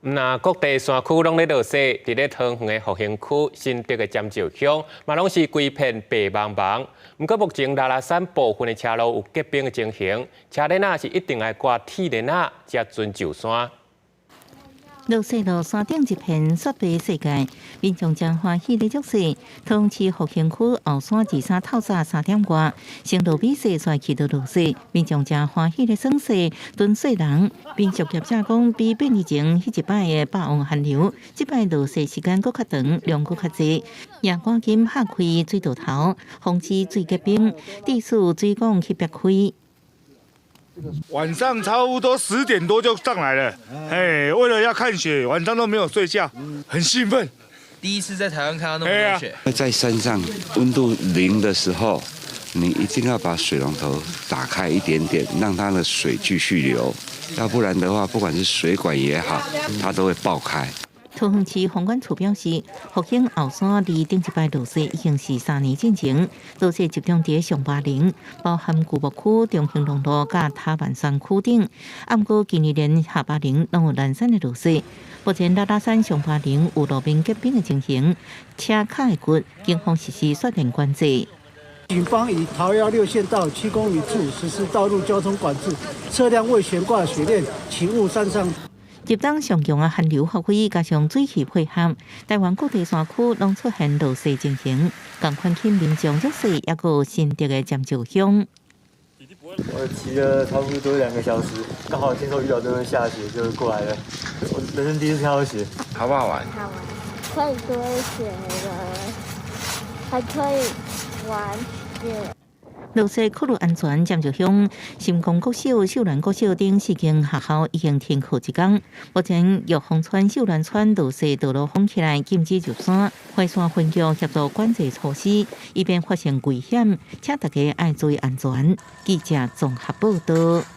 若各地山區攏咧落雪，佇咧桃園的復興區、新竹的尖石鄉，嘛攏是規片白茫茫。毋過目前拉拉山部分的車路有結冰的情形，車輪仔是一定愛掛鐵鏈仔才準上山。落雪路山頂一片雪白世界，民眾誠歡喜咧捉雪。桃園市復興區後山二三透早3點外，先落美雪，再去到落雪，民眾誠歡喜咧耍雪、蹲雪人。民宿業者講，比8年前彼一擺的霸王寒流，這擺落雪時間閣較長，量閣較濟，也趕緊拍開水道頭，防止水結冰，致使水管去煏開。晚上差不多10點多就上來了，哎，為了要看雪，晚上都沒有睡覺，很興奮。第一次在台灣看到那麼多雪。在山上溫度0的時候，你一定要把水龍頭打開一點點，讓它的水繼續流，要不然的話，不管是水管也好，它都會爆開。桃園市房管處表示，復興後山離頂一擺落雪已經是3年進前，落雪集中佇上巴陵，包含舊木區、中興農路佮塔萬山區等。毋過今年連下巴陵攏有零散的落雪。目前拉拉山上巴陵有路面結冰的情形，車跤會骨，警方實施雪鏈管制。警方以桃幺六線道7公里處實施道路交通管制，車輛未懸掛雪鏈，請勿山上。入冬上強的寒流發揮，加上水氣配合，台灣各地山區攏出現落雪情形。仝款吸引民眾入雪，抑閣有新竹的尖石鄉。我騎了差不多2個小時，剛好聽說遇到這邊下雪，就過來了。我人生第一次看到雪。好不好玩？好玩，可以堆雪人，還可以玩雪。落雪考慮安全，尖石鄉新光國小、秀蘭國小等四間學校已經停課一工。目前玉峰村、秀蘭村落雪道路封起來，禁止入山。惠山分局協助管制措施，以免發生危險，請大家愛注意安全。記者綜合報道。